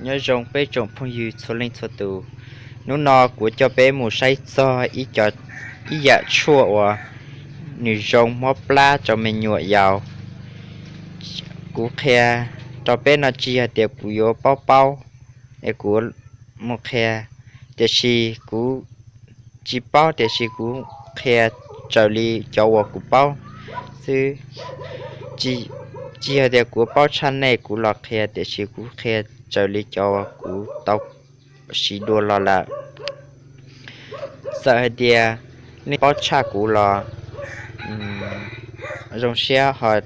Nyob zoo peb tsoom phooj ywg txhua leej txhua tus. Hnub no kuv coj peb mus saib txog ib yam tshuaj uas nws zoo mob plab rau me nyuam yaus. Kuv qhia rau peb no tsis yog tias kuv yuav paub paub es kuv mus qhia, tiam sis kuv tsis paub tiam sis kuv qhia raws li cov uas kuv paub xwb. Tsis yog tias kuv paub tshaj nej kuv los qhia, tiam sis kuv qhia raws li cov uas kuv tau siv dua los lawm. Txawm hais tias nej paub tshaj kuv los zoo siab,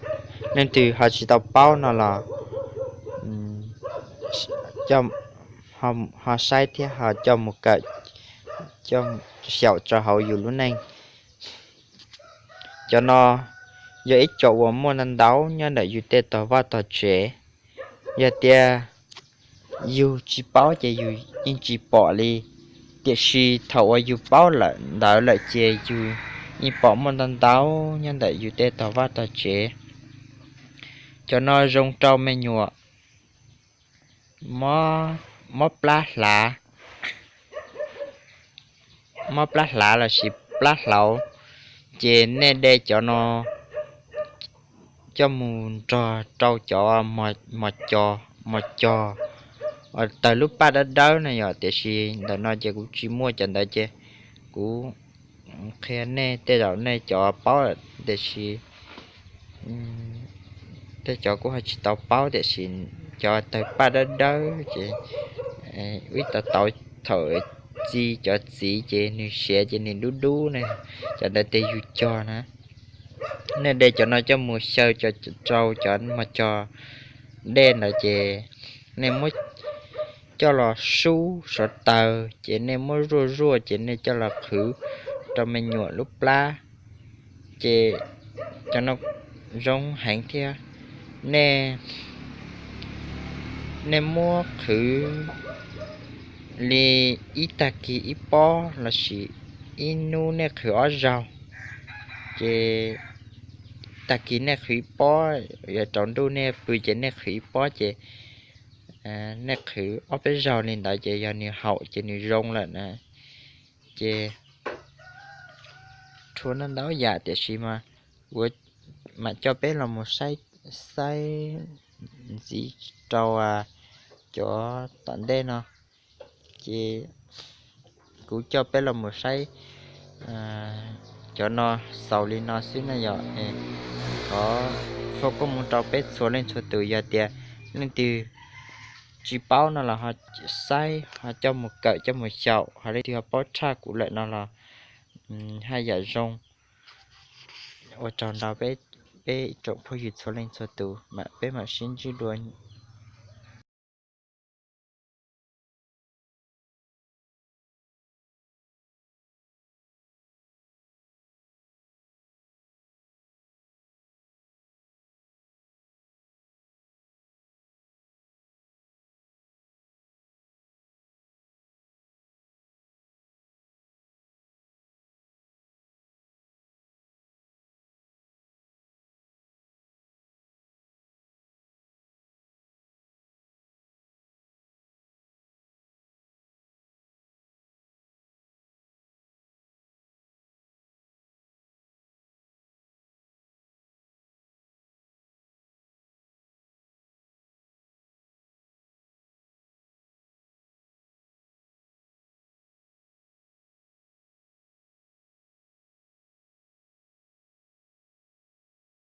leej twg ho tsis tau paub no los ho saib thiab ho coj mus kawm, coj xyaum rau hauv yus lub neej. Cov no yog ib co uas muaj ntau ntau nyob ntawm yus tej tog vaj tog tsev. Yog tias yus tsis paub ces yus yeej tsis pom li, tiam sis thaum uas yus paub lawm ntawd lawm ces yus yeej pom muaj ntau ntau nyob ntawm yus tej tog vaj tog tsev. Cov no zoo rau me nyuam mob plab hlav, mob plab hlav lossis plab hlav, ces nej de cov no coj mus nrog rau cov mos cos uas tawg lub paj dawb dawb no yom, tiam sis ntawm no ces kuv tsis muaj cov ntawd ces kuv qhia nej tej zaum nej cov paub lawm, tiam sis tej cov kuj ho tsis tau paub, tiam sis cov tawg paj dawb dawb ces ib tau tau thaum txi cov txiv ces nws siav ces nws dub dub ne, cov ntawd tes yus cog na. Nej de cov no coj mus xyaw rau cov mos cos dej ntawd ces nej muab coj los sub suav taws ces nej muab zuaj zuaj ces nej coj los qhwv rau me nyuam lub plab, ces cov no zoo heev thiab. Nej, nej muab qhwv li ib tag kis ib pob lossis ib hnub nej qhwv ob zaug, ces tag kis nej qhwv ib pob, yuav tsaus ntuj nej pw ces nej qhwv ib pob ces nej qhwv ob peb zaug li ntawd ces yog nws haum ces nws zoo lawm na. Ces rhuav ntau ntau yam tiam sis mas kuv mam coj peb los mus saib, saib ntxiv rau cov tom ntej no. Ces kuv coj peb los mus saib cov no xaus li no xwb na yom. Thov foom koob hmoov rau peb txhua leej txhua tus, yog tias leej twg tsis paub no los ho saib ho coj mus kawm coj mus xyaum, ho leej twg ho paub tshaj kuv lawm no los haj yam zoo. Ua tsaug ntau peb, peb ib tsoom phooj ywg txhua leej txhua tus, peb mam sib ntsib dua